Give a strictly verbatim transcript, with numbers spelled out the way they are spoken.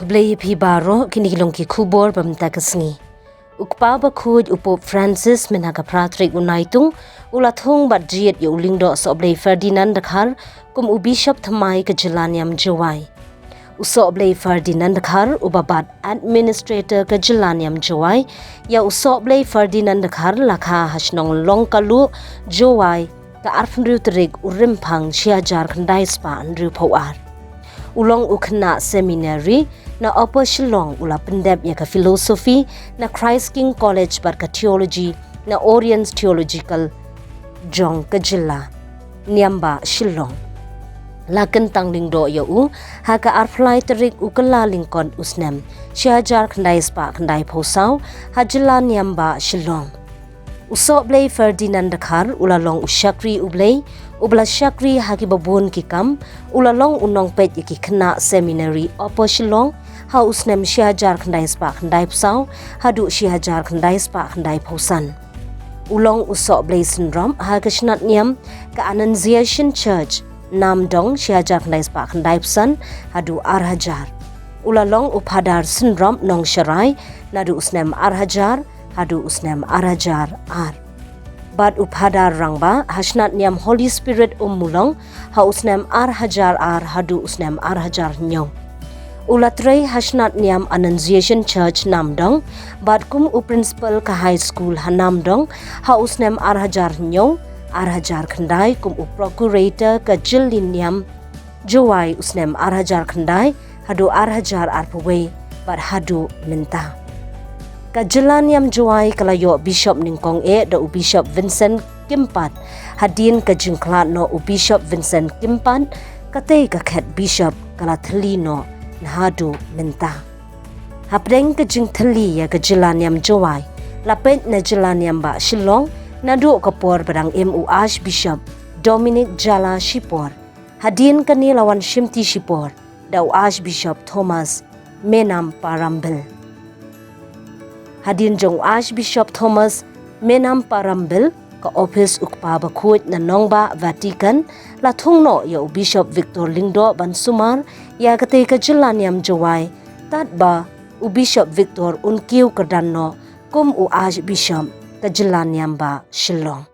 Khublei ïa phi baroh, kine ki long ki khubor ba mynta ka sngi. U Kpa Bakhuid u Pope Francis mynha ka phra tarik u Naitung u la thung bad jied ïa u Lyngdoh Sohblei Ferdinand Dkhar kum u Bishop thymmai ka jylla niam Jowai. U Sohblei Ferdinand Dkhar uba bat Administrator ka jylla niam Jowai ïa u Sohblei Ferdinand Dkhar la kha ha shnong Longkaluh, Jowai, ka arphew hynriew tarik u Rymphang shi hajar khyndai spah hynriewphew ar. U long u khynnah seminary na Upper Shillong, u la pyndep ïa ka philosophy na Christ King College bad ka theology na Oriens Theological jong ka jylla niam Bah Shillong. La kyntang lyngdoh ïa u ha ka arphew lai tarik u Kyllalyngkot u snem shi hajar khyndai spah khyndaiphew saw ha jylla niam Bah Shillong. U Sohblei Ferdinand Dkhar u la long u shakri U Blei uba la shakri ha kiba bun ki kam, u la long u nongpeit ïa ki khynnah seminary Upper Shillong ha u snem shi hajar khyndai spah khyndaiphew saw haduh shi hajar khyndai spah khyndaiphew san. U long u Sohblei synrop ha ka shnat niam ka Annunciation Church Namdong shi hajar khyndai spah khyndaiphew san haduh ar hajar. U la long u Phadar synrop Nongsharai naduh u snem ar hajar haduh u snem ar hajar ar. Bad u Phadar rangbah ha shnat niam Holy Spirit Ummulong ha u snem ar hajar ar haduh u snem ar hajar hynñiew. U la trei ha shnat niam Annunciation Church Namdong bad kum u principal ka high school ha Namdong ha u snem ar hajar hynñiew, ar hajar khyndai, kum u procurator ka jyllaniam Jowai u snem ar hajar khyndai haduh ar hajar arphew wei bad haduh mynta. Ka jylla niam Jowai ka la ïoh bishop nyngkong eh da u Bishop Vincent Kympat. Hadien ka jingkhlad noh u Bishop Vincent Kympat, katei ka khet bishop ka la thylli noh naduh mynta. Hapdeng ka jingthylli ïa ka jylla niam Jowai, la peit na jylla niam Bah Shillong naduh ka por ba dang im u Archbishop Dominic Jala shipor. Hadien kane la wan shimti shipor da u Archbishop Thomas Menam Parambel. Hadien jong u Archbishop Thomas Menam Parambel, ka ophis u Kpa Bakhuid na nongbah Vatican la thung noh ïa u Bishop Victor Lyngdoh ban sumar ïa katei ka jylla niam Jowai, tad ba u Bishop Victor un kiew kyrdan noh kum u Archbishop ka jylla niam Bah Shillong.